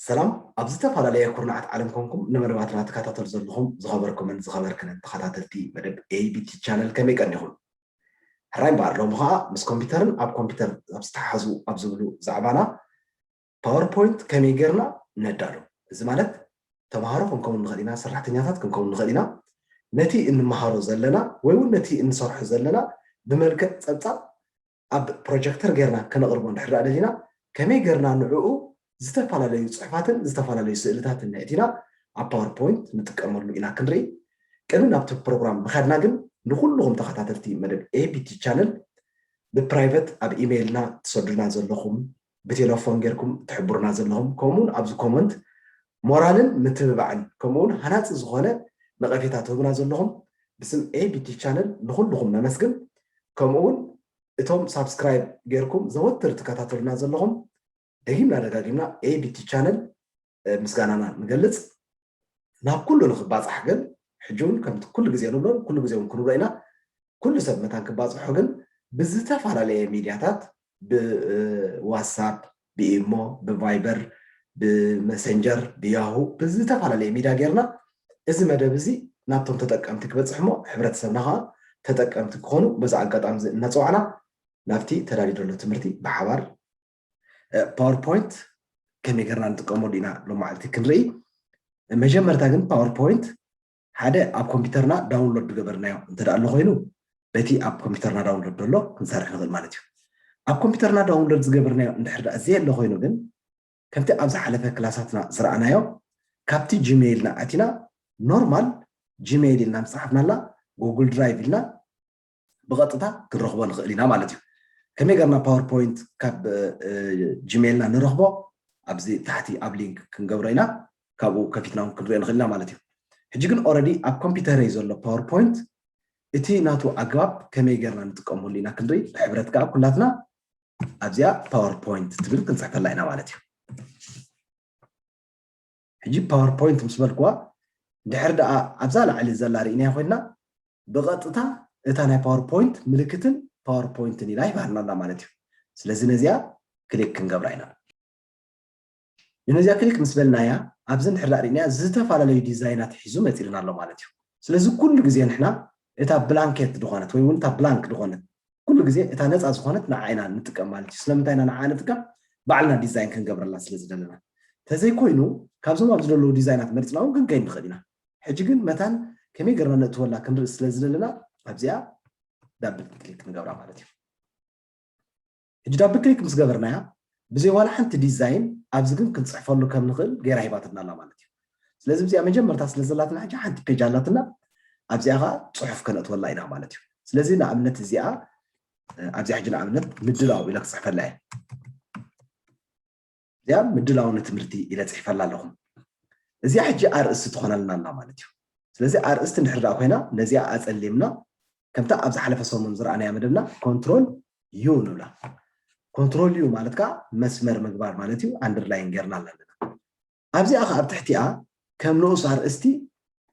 ሰላም፣ ኣብ ዝተፈላለየ ኩርናዓት ዓለም ኮንኩም ንመደባትና ትከታተሉ ዘለኹም ዝኸበርኩምን ዝኸበርክንን ተኸታተልቲ መደብ ኤ ቢ ቲ ቻነል ከመይ ቀኒኹም? ሕራይ እምበኣር፣ ሎሚ ኸዓ ምስ ኮምፒውተርን ኣብ ኮምፒውተር ኣብ ዝተሓሓዙ ኣብ ዝብሉ ዛዕባና ፓወርፖይንት ከመይ ጌርና ነዳሉ። እዚ ማለት ተምሃሮ ክንከውን ንኽእል ኢና፣ ሰራሕተኛታት ክንከውን ንኽእል ኢና። ነቲ እንመሃሮ ዘለና ወይ እውን ነቲ እንሰርሖ ዘለና ብመልክዕ ጸብጻብ ኣብ ፕሮጀክተር ጌርና ከነቕርቦ እንድሕር ደኣ ደሊና፣ ከመይ ጌርና ንዕኡ ዝተፈላለዩ ጽሑፋትን ዝተፈላለዩ ስእልታትን ነእቲና ኣብ ፓወርፖይንት ንጥቀመሉ ኢና ክንርኢ። ቅድሚ ናብቲ ፕሮግራም ምኻድና ግን ንኹልኹም ተኸታተልቲ መደብ ኤ ቢ ቲ ቻነል ብፕራይቨት ኣብ ኢሜይልና ትሰዱና ዘለኹም፣ ብቴሌፎን ጌርኩም ትሕብሩና ዘለኹም፣ ከምኡውን ኣብዚ ኮመንት ሞራልን ምትብባዕን ከምኡውን ሃናጺ ዝኾነ ነቐፌታ ትህቡና ዘለኹም ብስም ኤ ቢ ቲ ቻነል ንኹልኹም ነመስግን። ከምኡውን እቶም ሳብስክራይብ ጌርኩም ዘወትር ትከታተሉና ዘለኹም ደጊምና ደጋጊምና ኤ ቢ ቲ ቻነል ምስጋናና ንገልጽ። ናብ ኩሉ ንኽባጻሕ ግን ሕጂ እውን ከምቲ ኩሉ ግዜ ንብሎን ኩሉ ግዜ እውን ክንብሎ ኢና፣ ኩሉ ሰብ መታን ክባጽሖ ግን ብዝተፈላለየ ሚድያታት፣ ብዋትሳፕ፣ ብኢሞ፣ ብቫይበር፣ ብመሰንጀር፣ ብያሁ፣ ብዝተፈላለየ ሚድያ ጌርና እዚ መደብ እዚ ናብቶም ተጠቀምቲ ክበጽሕ እሞ ሕብረተሰብና ከዓ ተጠቀምቲ ክኾኑ በዚ ኣጋጣሚ እዚ እናጸዋዕና ናብቲ ተዳልዩ ዘሎ ትምህርቲ ብሓባር ፓወርፖይንት ከመይ ጌርና ንጥቀመሉ ኢና ሎማዓልቲ ክንርኢ። መጀመርታ ግን ፓወርፖይንት ሓደ ኣብ ኮምፒውተርና ዳውንሎድ ዝገበርናዮ እንተ ደኣ ኣሎ ኮይኑ በቲ ኣብ ኮምፒውተርና ዳውንሎድ ዘሎ ክንሰርሕ ንኽእል ማለት እዩ። ኣብ ኮምፒውተርና ዳውንሎድ ዝገበርናዮ እንድሕር ደኣ ዘየሎ ኮይኑ ግን ከምቲ ኣብ ዝሓለፈ ክላሳትና ዝረኣናዮ ካብቲ ጂሜይልና ኣቲና ኖርማል ጂሜይል ኢልና ምፅሓፍናላ ጉግል ድራይቭ ኢልና ብቐጥታ ክንረኽቦ ንኽእል ኢና ማለት እዩ። ከመይ ገርና ፓወርፖይንት ካብ ጂሜይልና ንረኽቦ? ኣብዚ ታሕቲ ኣብ ሊንክ ክንገብሮ ኢና፣ ካብኡ ከፊትና እውን ክንሪኦ ንኽእል ኢና ማለት እዩ። ሕጂ ግን ኦረዲ ኣብ ኮምፒውተረይ ዘሎ ፓወርፖይንት እቲ ናቱ ኣገባብ ከመይ ገርና ንጥቀመሉ ኢና ክንርኢ። ብሕብረት ከዓ ኩላትና ኣብዚኣ ፓወርፖይንት ትብል ክንፅሕፈላ ኢና ማለት እዩ። ሕጂ ፓወርፖይንት ምስ በልክዋ እንድሕር ደኣ ኣብዛ ላዕሊ ዘላ ርኢናያ ኮይንና ብቐጥታ እታ ናይ ፓወርፖይንት ምልክትን ፓወርፖይንትን ኢላ ሂባትና ኣላ ማለት እዩ። ስለዚ ነዚኣ ክሊክ ክንገብራ ኢና። ንነዚኣ ክሊክ ምስ በልናያ ኣብዚ እንድሕር ደኣ ርኢናያ ዝተፈላለዩ ዲዛይናት ሒዙ መፂልና ኣሎ ማለት እዩ። ስለዚ ኩሉ ግዜ ንሕና እታ ብላንኬት ዝኾነት ወይ እውን እታ ብላንክ ዝኾነት ኩሉ ግዜ እታ ነፃ ዝኾነት ንዓ ኢና ንጥቀም ማለት እዩ። ስለምንታይ ኢና ንዓ ንጥቀም? ባዕልና ዲዛይን ክንገብረላ ስለ ዝደለና። ተዘይኮይኑ ካብዞም ኣብዚ ዘለዉ ዲዛይናት መሪፅና እውን ክንከይድ ንኽእል ኢና። ሕጂ ግን መታን ከመይ ገርና ነእትወላ ክንርኢ ስለ ዝደለና ኣብዚኣ ዳብል ክሊክ ንገብራ ማለት እዩ። ሕጂ ዳብል ክሊክ ምስ ገበርናያ ብዘይ ዋላ ሓንቲ ዲዛይን ኣብዚ ግን ክንፅሕፈሉ ከም ንኽእል ገይራ ሂባትና ኣላ ማለት እዩ። ስለዚ እዚኣ መጀመርታ ስለ ዘላትና ሕጂ ሓንቲ ፔጅ ኣላትና ኣብዚኣ ከዓ ፅሑፍ ከነእትወላ ኢና ማለት እዩ። ስለዚ ንኣብነት እዚኣ ኣብዚኣ ሕጂ ንኣብነት ምድላው ኢለ ክፅሕፈላ እየ። እዚኣ ምድላው ንትምህርቲ ኢለ ፅሒፈላ ኣለኹ። እዚኣ ሕጂ ኣርእስቲ ትኾነልና ኣላ ማለት እዩ። ስለዚ ኣርእስቲ እንድሕር ደኣ ኮይና ነዚኣ ኣፀሊምና ከምታ ኣብ ዝሓለፈ ሰሙን ዝረኣናያ መደብና ኮንትሮል ዩ ንብላ። ኮንትሮል ዩ ማለት ከዓ መስመር ምግባር ማለት እዩ። ኣንደርላይን ጌርና ኣለና። ኣብዚኣ ከዓ ኣብ ትሕቲኣ ከም ንኡስ ኣርእስቲ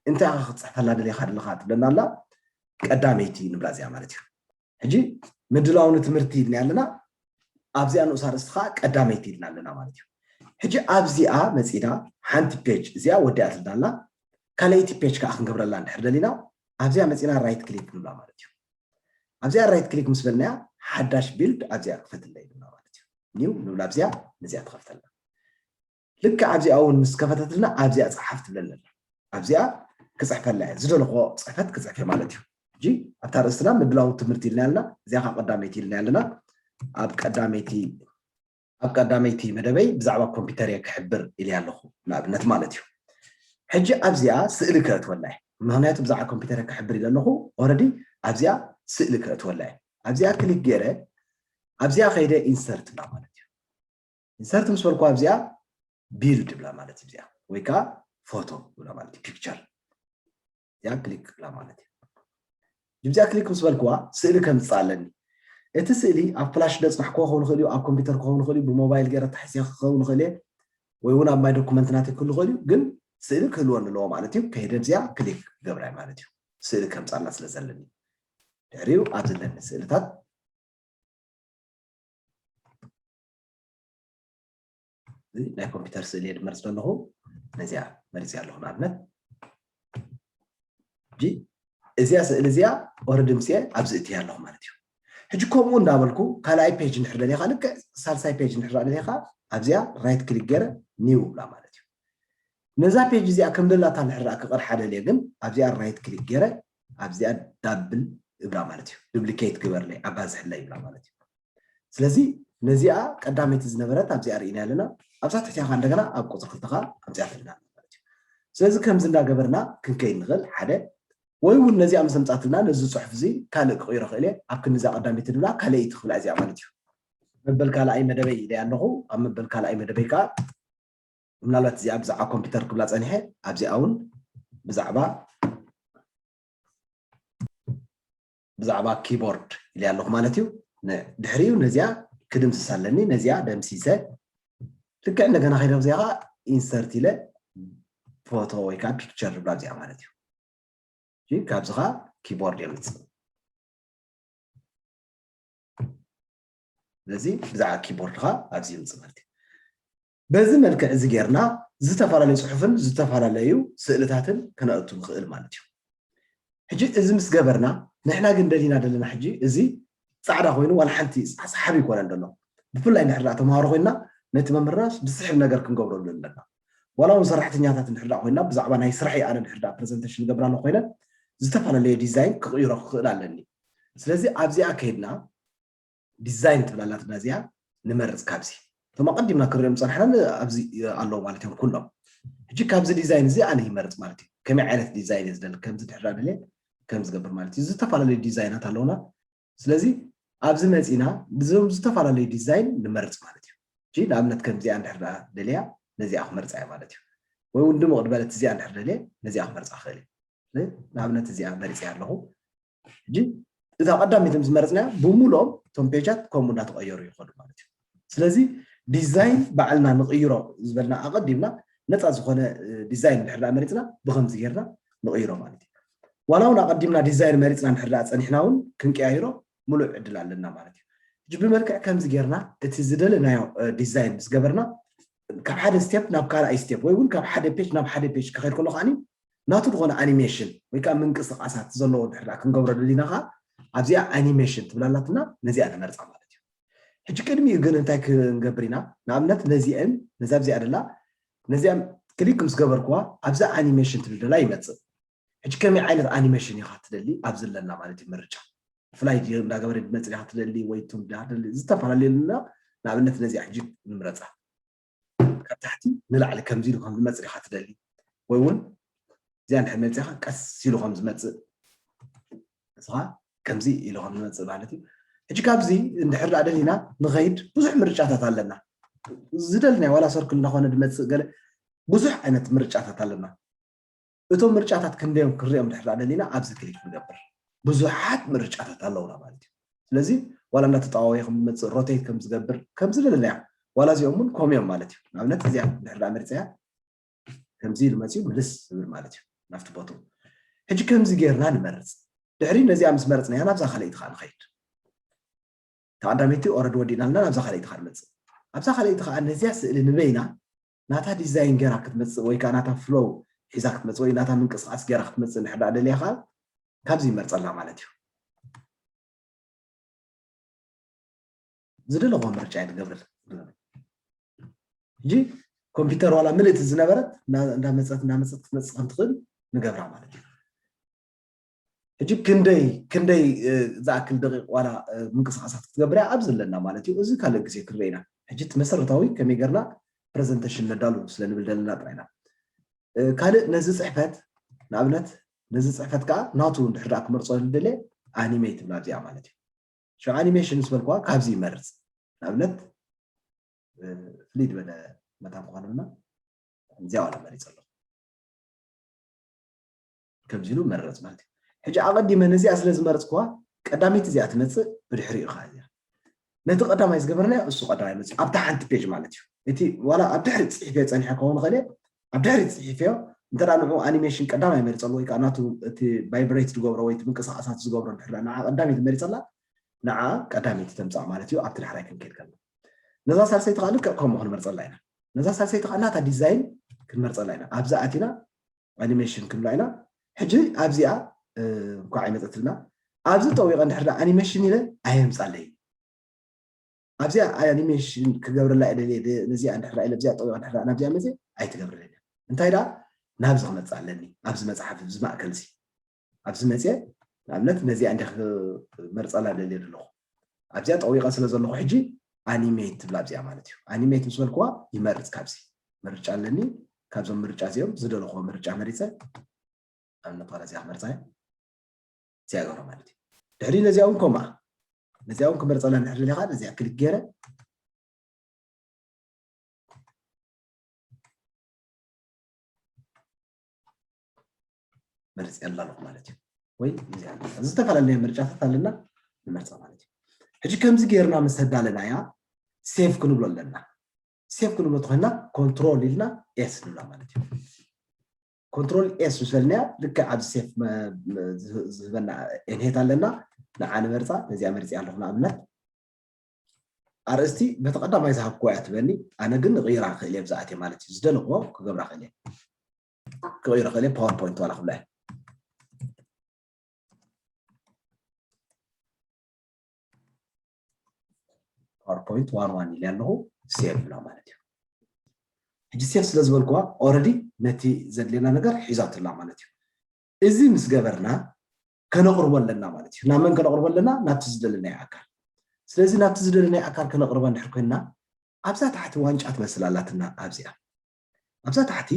እንታይ ኢኻ ክትፅሕፈላ ደሊኻ ደለኻ ትብለና ኣላ። ቀዳመይቲ ንብላ እዚኣ ማለት እዩ። ሕጂ ምድላው ንትምህርቲ ኢልና ኣለና። ኣብዚኣ ንኡስ ኣርእስቲ ከዓ ቀዳመይቲ ኢልና ኣለና ማለት እዩ። ሕጂ ኣብዚኣ መፂና ሓንቲ ፔጅ እዚኣ ወዲኣትልና ኣላ። ካልኣይቲ ፔጅ ከዓ ክንገብረላ እንድሕር ደሊና ኣብዚኣ መፂና ራይት ክሊክ ንብላ ማለት እዩ። ኣብዚኣ ራይት ክሊክ ምስ በልናያ ሓዳሽ ቢልድ ኣብዚኣ ክፈትለይ ንብላ ማለት እዩ። ኒው ንብላ ኣብዚኣ ነዚኣ ትኸፍተልና። ልክዕ ኣብዚኣ እውን ምስ ከፈተትልና ኣብዚኣ ፀሓፍ ትብለኒ ኣላ። ኣብዚኣ ክፅሕፈላ እየ ዝደለኽዎ ፅሕፈት ክፅሕፍ እየ ማለት እዩ። ሕጂ ኣብታ ርእስትና ምድላው ትምህርቲ ኢልና ኣለና፣ እዚኣ ከዓ ቀዳመይቲ ኢልና ኣለና። ኣብ ቀዳመይቲ ኣብ ቀዳመይቲ መደበይ ብዛዕባ ኮምፒውተር እየ ክሕብር ኢለ ኣለኹ ንኣብነት ማለት እዩ። ሕጂ ኣብዚኣ ስእሊ ከእትወላ እየ፣ ምክንያቱ ብዛዕባ ኮምፒውተር እየ ክሕብር ኢለ ኣለኹ። ኦረዲ ኣብዚኣ ስእሊ ከእትወላ እየ። ኣብዚኣ ክሊክ ገይረ ኣብዚኣ ከይደ ኢንሰርት ብላ ማለት እዩ። ኢንሰርት ምስ በልኩ ኣብዚኣ ቢልድ ብላ ማለት እዩ። እዚኣ ወይ ከዓ ፎቶ ብላ ማለት እዩ። ፒክቸር እዚኣ ክሊክ ብላ ማለት እዩ። እዚኣ ክሊክ ምስ በልክዋ ስእሊ ከምፅእ ኣለኒ። እቲ ስእሊ ኣብ ፍላሽ ደፅናሕክዎ ክኸውን ይኽእል እዩ፣ ኣብ ኮምፒውተር ክኸውን ይኽእል እዩ፣ ብሞባይል ገይረ ተሓሲኸ ክኸውን ይኽእል እየ፣ ወይ እውን ኣብ ማይ ዶኩመንት ናተይ ክህሉ ይኽእል እዩ። ግን ስእሊ ክህልወኒ ኣለዎ ማለት እዩ። ከይደ ኣብዚኣ ክሊክ ክገብራ ማለት እዩ። ስእሊ ከምፃላ ስለ ዘለኒ ድሕሪኡ ኣብ ዘለኒ ስእልታት ናይ ኮምፒውተር ስእሊ ድመርፅ ዘለኹ ነዚኣ መሪፅ ኣለኹ ንኣብነት እዚኣ ስእሊ እዚኣ ኦረዲ ምፅአ ኣብዚ እትያ ኣለኹ ማለት እዩ። ሕጂ ከምኡ እንዳበልኩ ካልኣይ ፔጅ እንድሕር ደሊኻ ልክዕ ሳልሳይ ፔጅ እንድሕር ደሊኻ ኣብዚኣ ራይት ክሊክ ገይረ ኒው ብላ ማለት እዩ። ነዛ ፔጅ እዚኣ ከም ደላታ እንድሕር ክቕርሓ ደልየ ግን ኣብዚኣ ራይት ክሊክ ገይረ ኣብዚኣ ዳብል እብላ ማለት እዩ። ዱፕሊኬት ግበርለይ ኣባዝሕለይ ይብላ ማለት እዩ። ስለዚ ነዚኣ ቀዳመይቲ ዝነበረት ኣብዚኣ ርኢና ኣለና። ኣብዛ ትሕቲያ ከዓ እንደገና ኣብ ቁፅሪ ክልተ ከዓ ኣብዚኣ ኣለና ማለት እዩ። ስለዚ ከምዚ እንዳገበርና ክንከይድ ንኽእል ሓደ ወይ እውን ነዚኣ ምስ ኣምፃትልና ነዚ ፅሑፍ እዚ ካልእ ክቕይሮ ክእል እየ። ኣብ ክንዛ ቀዳመይቲ ንብላ ካልኣይቲ ክብላ እዚኣ ማለት እዩ። መበል ካልኣይ መደበይ ኢለ ኣለኹ። ኣብ መበል ካልኣይ መደበይ ከዓ ምናልባት እዚኣ ብዛዕባ ኮምፒውተር ክብላ ፀኒሐ ኣብዚኣ እውን ብዛዕባ ብዛዕባ ኪቦርድ ኢለ ኣለኹ ማለት እዩ። ድሕሪኡ ነዚኣ ክድምስስ ኣለኒ። ነዚኣ ደምሲሰ ልክዕ እንደገና ከይደ ኣብዚኣ ከዓ ኢንሰርት ኢለ ፎቶ ወይ ከዓ ፒክቸር ንብላ ኣብዚኣ ማለት እዩ። ካብዚ ከዓ ኪቦርድ የምፅእ። ስለዚ ብዛዕባ ኪቦርድ ከዓ ኣብዚ ይምፅእ ማለት እዩ። በዚ መልክዕ እዚ ጌርና ዝተፈላለዩ ፅሑፍን ዝተፈላለዩ ስእልታትን ክነእቱ ንኽእል ማለት እዩ። ሕጂ እዚ ምስ ገበርና ንሕና ግን ደሊና ዘለና ሕጂ እዚ ፃዕዳ ኮይኑ ዋላ ሓንቲ ሰሓቢ ይኮነን ዘሎ። ብፍላይ ንሕዳ ተምሃሮ ኮይና ነቲ መምህርና ብስሕብ ነገር ክንገብረሉ ኣለና። ዋላ እውን ሰራሕተኛታት ንሕዳ ኮይና ብዛዕባ ናይ ስራሐይ ኣነ ንሕዳ ፕሬዘንቴሽን ገብራሉ ኮይነ ዝተፈላለየ ዲዛይን ክቕይሮ ክኽእል ኣለኒ። ስለዚ ኣብዚኣ ከይድና ዲዛይን ትብላላትና እዚኣ ንመርፅ ካብዚ እቶም ኣቐዲምና ክሪኦም ፀናሕና ኣብዚ ኣለዉ ማለት እዮም ኩሎም። ሕጂ ካብዚ ዲዛይን እዚ ኣነ ይመርፅ ማለት እዩ። ከመይ ዓይነት ዲዛይን እየ ዝደሊ ከምዚ ድሕዳ ደልየ ከም ዝገብር ማለት እዩ። ዝተፈላለዩ ዲዛይናት ኣለውና። ስለዚ ኣብዚ መፂና ብዞም ዝተፈላለዩ ዲዛይን ንመርፅ ማለት እዩ። ሕጂ ንኣብነት ከምዚኣ እንድሕር ደልያ ነዚኣ ክመርፃ እየ ማለት እዩ። ወይ እውን ድምቕ ዝበለት እዚኣ እንድሕር ደልየ ነዚኣ ክመርፃ ክእል እየ። ንኣብነት እዚኣ መሪፀ ኣለኹ። ሕጂ እዛ ቀዳመይቲ ምስ መረፅናያ ብምሉኦም እቶም ፔጃት ከምኡ እንዳተቐየሩ ይኸዱ ማለት እዩ። ስለዚ ዲዛይን ባዕልና ንቕይሮ ዝበልና ኣቐዲምና ነፃ ዝኾነ ዲዛይን እንድሕር ደኣ መሪፅና ብኸምዚ ጌርና ንቕይሮ ማለት እዩ። ዋላ እውን ኣቐዲምና ዲዛይን መሪፅና እንድሕር ደኣ ፀኒሕና እውን ክንቀያይሮ ሙሉእ ዕድል ኣለና ማለት እዩ። ሕጂ ብመልክዕ ከምዚ ጌርና እቲ ዝደለናዮ ዲዛይን ምስ ገበርና ካብ ሓደ ስቴፕ ናብ ካልኣይ ስቴፕ ወይ እውን ካብ ሓደ ፔጅ ናብ ሓደ ፔጅ ክኸይድ ከሎ ከዓኒ ናቱ ዝኾነ ኣኒሜሽን ወይ ከዓ ምንቅስቃሳት ዘለዎ ድሕር ክንገብሮ ደሊና ከዓ ኣብዚኣ ኣኒሜሽን ትብላላትና ነዚኣ ንመርፃ ማለት እዩ። ሕጂ ቅድሚኡ ግን እንታይ ክንገብር ኢና? ንኣብነት ነዚአን ነዛ ኣብዚኣ ደላ ነዚኣ ክሊክ ምስ ገበርኩዋ ኣብዛ ኣኒሜሽን ትብል ደላ ይመፅእ። ሕጂ ከመይ ዓይነት ኣኒሜሽን ኢኻ ትደሊ? ኣብዚ ኣለና ማለት እዩ ምርጫ። ፍላይ እንዳገበረ ድመፅእ ዲኻ ትደሊ ወይ ቱም ዲኻ ትደሊ ዝተፈላለዩ ኣለና። ንኣብነት ነዚኣ ሕጂ ንምረፃ። ካብ ታሕቲ ንላዕሊ ከምዚ ኢሉ ከም ዝመፅእ ዲኻ ትደሊ ወይ እውን እዚኣ እንድሕር መፂኻ ቀስ ኢሉ ከም ዝመፅእ ንስኻ ከምዚ ኢሉ ከም ዝመፅእ ማለት እዩ። ሕጂ ካብዚ እንድሕር ደኣ ደሊና ንኸይድ ብዙሕ ምርጫታት ኣለና። ዝደልናዮ ዋላ ሰርክል እንዳኾነ ድመፅእ ገለ ብዙሕ ዓይነት ምርጫታት ኣለና። እቶም ምርጫታት ክንደዮም ክንሪኦም ድሕር ደኣ ደሊና ኣብዚ ክሊክ ንገብር። ብዙሓት ምርጫታት ኣለውና ማለት እዩ። ስለዚ ዋላ እንዳተጠዋወየ ከም ዝመፅእ ሮቴት ከም ዝገብር ከም ዝደለናዮ ዋላ እዚኦም እውን ከምዮም ማለት እዩ። ንኣብነት እዚኣ ድሕር ደኣ መሪፀያ ከምዚ ኢሉ መፅኡ ምልስ ዝብል ማለት እዩ ናብቲ ቦትኡ። ሕጂ ከምዚ ጌርና ንመርፅ። ድሕሪ ነዚኣ ምስ መረፅናያ ናብዛ ካልኣይቲ ከዓ ንኸይድ። ተቐዳመይቲ ኦረድ ወዲእና ኣለና ናብዛ ካልኣይቲ ከዓ ንመፅእ። ኣብዛ ካልኣይቲ ከዓ ነዚያ ስእሊ ንበይና ናታ ዲዛይን ገይራ ክትመፅእ ወይ ከዓ ናታ ፍሎው ሒዛ ክትመፅእ ወይ ናታ ምንቅስቃስ ገይራ ክትመፅእ እንድሕር ደኣ ደልያ ከዓ ካብዚ ይመርፀልና ማለት እዩ። ዝደለኹዎ ምርጫ እየ ዝገብረል። ሕጂ ኮምፒውተር ዋላ ምልእቲ ዝነበረት እንዳመፀት እንዳመፀት ክትመፅእ ከም ትኽእል ንገብራ ማለት እዩ። ሕጂ ክንደይ ክንደይ ዝኣክል ደቂቕ ዋላ ምንቅስቃሳት ክትገብር እያ ኣብዚ ኣለና ማለት እዩ። እዚ ካልእ ግዜ ክንርኢ ኢና። ሕጂ እቲ መሰረታዊ ከመይ ገርና ፕረዘንቴሽን ነዳሉ ስለ ንብል ዘለና ጥራይ ኢና። ካልእ ነዚ ፅሕፈት ንኣብነት ነዚ ፅሕፈት ከዓ ናቱ እንድሕር ደኣ ክመርፆ ዝደለ ኣኒሜት ትብላ እዚኣ ማለት እዩ። ሽዑ ኣኒሜሽን ምስ በልኩዋ ካብዚ ይመርፅ። ንኣብነት ፍልይ ዝበለ መታን ክኾነልና እዚኣ ዋላ መሪፅ ኣለኹ። ከምዚ ኢሉ መረፅ ማለት እዩ። ሕጂ ኣቐዲመ ነዚኣ ስለ ዝመረፅኩዋ ቀዳመይቲ እዚኣ ትመፅእ ብድሕሪኡ ከዓ እዚኣ ነቲ ቀዳማይ ዝገበርናዮ እሱ ቀዳማይ መፅኡ ኣብታ ሓንቲ ፔጅ ማለት እዩ። እቲ ዋላ ኣብ ድሕሪ ፅሒፈዮ ፀኒሐ ክኸውን ይኽእል እየ ኣብ ድሕሪ ፅሒፈዮ እንተ ንዑ ኣኒሜሽን ቀዳማይ መሪፀሉ ወይ ከዓ ናቱ እቲ ቫይብሬት ዝገብሮ ወይ ምንቅስቃሳት ዝገብሮ እንድሕር ንዓ ቀዳመይቲ መሪፀላ ንዓ ቀዳመይቲ ተምፃእ ማለት እዩ። ኣብቲ ዳሕራይ ክንከይድ ከሎ ነዛ ሳልሰይቲ ከዓ ልክዕ ከምኡ ክንመርፀላ ኢና። ነዛ ሳልሰይቲ ከዓ ናታ ዲዛይን ክንመርፀላ ኢና። ኣብዛ ኣቲና ኣኒሜሽን ክንብላ ኢና። ሕጂ ኣብዚኣ እንኳዕ ኣይመፀትልና። ኣብዚ ጠዊቐ እንድሕር ኣኒሜሽን ኢለ ኣየምፃለይ። ኣብዚኣ ኣኒሜሽን ክገብረላ እየ ደልየ ነዚኣ እንድሕር ኢለ ኣብዚኣ ጠዊቐ እንድሕር ናብዚኣ መፅየ ኣይትገብረለይ። እንታይ ደኣ ናብዚ ክመፅእ ኣለኒ። ኣብዚ መፅሓፍ እዚ ማእከል እዚ ኣብዚ መፅየ ንኣብነት ነዚኣ እንደ ክመርፀላ ደልየ ዘለኹ ኣብዚኣ ጠዊቐ ስለ ዘለኹ ሕጂ ኣኒሜት ትብላ ኣብዚኣ ማለት እዩ። ኣኒሜት ምስ በልክዋ ይመርፅ ካብዚ ምርጫ ኣለኒ። ካብዞም ምርጫ እዚኦም ዝደለኹዎ ምርጫ መሪፀ ኣብነት ዋላ እዚኣ ክመርፃ እየ። እዚኣ ገብረ ማለት እዩ። ድሕሪ ነዚኣ እውን ከምኣ ነዚኣ እውን ክመርፀላ እንድሕር ደሊኻ ነዚኣ ክሊክ ገይረ መርፅ ኣለኹ ማለት እዩ። ወይ እዚኣ ዝተፈላለየ ምርጫታት ኣለና ንመርፃ ማለት እዩ። ሕጂ ከምዚ ገይርና ምስ ኣዳለናያ ሴቭ ክንብሎ ኣለና። ሴቭ ክንብሎ ተኮይና ኮንትሮል ኢልና ኤስ ንብላ ማለት እዩ። ኮንትሮል ኤስ ምስ በልናያ ልክዕ ኣብዚ ሴፍ ዝህበና ኤንሄት ኣለና። ንዓ ንመርፃ ነዚኣ መርፂ ኣለኹ ንኣብነት ኣርእስቲ በቲ ቀዳማይ ዝሃብኩዋ እያ ትበኒ። ኣነ ግን ክቕይራ ክእል እየ ብዝኣትየ ማለት እዩ ዝደለኽዎ ክገብራ ክእል እየ። ክቕይሮ ክእል እየ ፓወርፖይንት ዋላ ክብላ እየ። ፓወርፖይንት ዋን ዋን ኢለ ኣለኹ ሴቭ ብላ ማለት እዩ። ሕጂ ሴቭ ስለ ዝበልኩዋ ኦረዲ ነቲ ዘድልየና ነገር ሒዛትላ ማለት እዩ። እዚ ምስ ገበርና ከነቕርቦ ኣለና ማለት እዩ። ናብ መን ከነቕርቦ ኣለና? ናብቲ ዝደለናዮ ኣካል። ስለዚ ናብቲ ዝደለናዮ ኣካል ከነቕርቦ እንድሕር ኮይንና ኣብዛ ታሕቲ ዋንጫ ትመስል ኣላትና ኣብዚኣ ኣብዛ ታሕቲ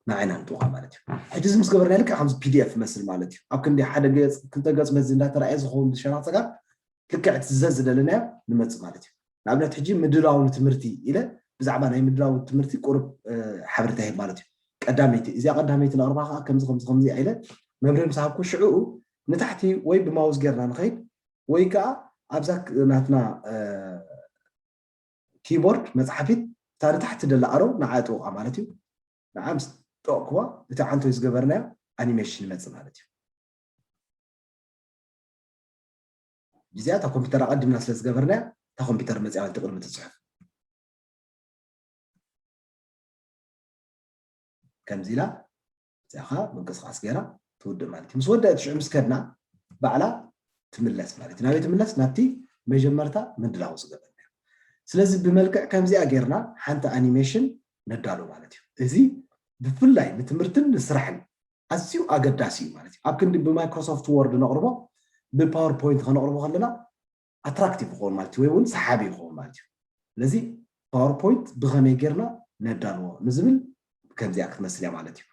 ንዓይና ንጥውቓ ማለት እዩ። ሕጂ እዚ ምስ ገበርና ልክዕ ከምዚ ፒዲኤፍ መስል ማለት እዩ። ኣብ ክንዲ ሓደ ገፅ ክልተ ገፅ በዚ እንዳተረኣየ ዝኸውን ብሸነኽ ፀጋም ልክዕ እቲ ዘዝደለናዮ ንመፅእ ማለት እዩ። ንኣብነት ሕጂ ምድላው ንትምህርቲ ኢለ ብዛዕባ ናይ ምድላው ትምህርቲ ቁሩብ ሓበሬታ ይህብ ማለት እዩ። ቀዳመይቲ እዚኣ ቀዳመይቲ ነቕርባ ከዓ ከምዚ ከምዚ ከምዚ ኢለ መብርሂ ምስ ሃብኩ ሽዕኡ ንታሕቲ ወይ ብማውዝ ጌርና ንኸይድ ወይ ከዓ ኣብዛ ናትና ኪቦርድ መፅሓፊት እታ ንታሕቲ ደላ ኣሮ ንዓ ጥውቓ ማለት እዩ። ንዓ ምስ ጠቕክዋ እቲ ዓንቶይ ዝገበርናዮ ኣኒሜሽን ይመፅእ ማለት እዩ። እዚኣ እታ ኮምፒውተር ኣቐዲምና ስለ ዝገበርናያ እታ ኮምፒውተር መፅያ ማለት ቅድሚ ትፅሑፍ ከምዚ ኢላ እዚኣ ከዓ ምንቅስቃስ ገይራ ትውድእ ማለት እዩ። ምስ ወደአት ሽዑ ምስ ከድና ባዕላ ትምለስ ማለት እዩ። ናበይ ትምለስ? ናብቲ መጀመርታ ምድላው ዝገበርና። ስለዚ ብመልክዕ ከምዚኣ ጌርና ሓንቲ ኣኒሜሽን ነዳሉ ማለት እዩ። እዚ ብፍላይ ንትምህርትን ንስራሕን ኣዝዩ ኣገዳሲ እዩ ማለት እዩ። ኣብ ክንዲ ብማይክሮሶፍት ወርድ ነቕርቦ ብፓወርፖይንት ከነቕርቦ ከለና ኣትራክቲቭ ይኸውን ማለት እዩ፣ ወይ እውን ሰሓቢ ይኸውን ማለት እዩ። ስለዚ ፓወርፖይንት ብኸመይ ጌርና ነዳልዎ ንዝብል ከምዚኣ ክትመስል እያ ማለት እዩ።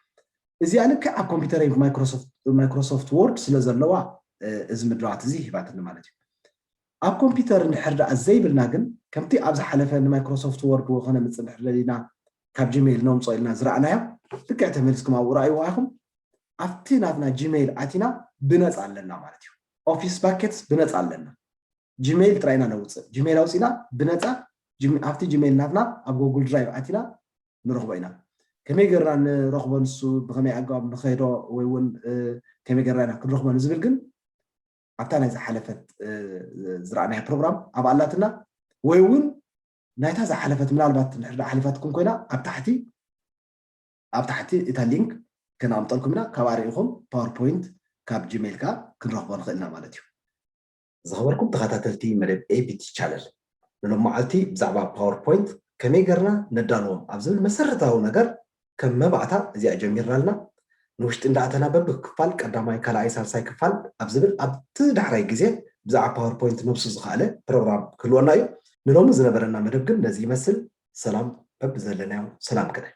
እዚኣ ልክዕ ኣብ ኮምፒውተረይ ማይክሮሶፍት ወርድ ስለ ዘለዋ እዚ ምድላዋት እዚ ሂባትኒ ማለት እዩ። ኣብ ኮምፒውተር እንድሕር ደኣ ዘይብልና ግን ከምቲ ኣብ ዝሓለፈ ንማይክሮሶፍት ወርድ ከነምፅእ እንድሕር ደሊና ካብ ጂሜይል ነምፅኦ ኢልና ዝረኣናዮ ልክዕ ተመሊስኩም ኣብኡ ረኣይዋ ኢኹም። ኣብቲ ናትና ጂሜይል ኣቲና ብነፃ ኣለና ማለት እዩ። ኦፊስ ባኬትስ ብነፃ ኣለና። ጂሜይል ጥራይና ነውፅእ። ጂሜይል ኣውፂና ብነፃ ኣብቲ ጂሜይል ናትና ኣብ ጎጉል ድራይቭ ኣቲና ንረኽቦ ኢና። ከመይ ገርና ንረኽቦ ንሱ ብኸመይ ኣገባብ ንኸይዶ ወይ እውን ከመይ ገርና ኢና ክንረኽቦ ንዝብል ግን ኣብታ ናይ ዝሓለፈት ዝረኣናያ ፕሮግራም ኣብ ኣላትና ወይ እውን ናይታ ዝሓለፈት ምናልባት ንሕዳ ሓሊፋትኩም ኮይና ኣብ ታሕቲ ኣብ ታሕቲ እታ ሊንክ ከነቕምጠልኩም ኢና። ካብኣ ርኢኹም ፓወርፖይንት ካብ ጂሜይል ከዓ ክንረኽቦ ንኽእል ኢና ማለት እዩ። ዝኸበርኩም ተኸታተልቲ መደብ ኤቢቲ ቻነል፣ ንሎም መዓልቲ ብዛዕባ ፓወርፖይንት ከመይ ገርና ነዳልዎም ኣብ ዝብል መሰረታዊ ነገር ከም መባእታ እዚኣ ጀሚርና ኣለና። ንውሽጢ እንዳኣተና በብክፋል ቀዳማይ፣ ካልኣይ፣ ሳልሳይ ክፋል ኣብ ዝብል ኣብቲ ዳሕራይ ግዜ ብዛዕባ ፓወርፖይንት ነብሱ ዝኸኣለ ፕሮግራም ክህልወና እዩ። ንሎሚ ዝነበረና መደብ ግን ነዚ ይመስል። ሰላም በብዘለናዮ ሰላም ክነ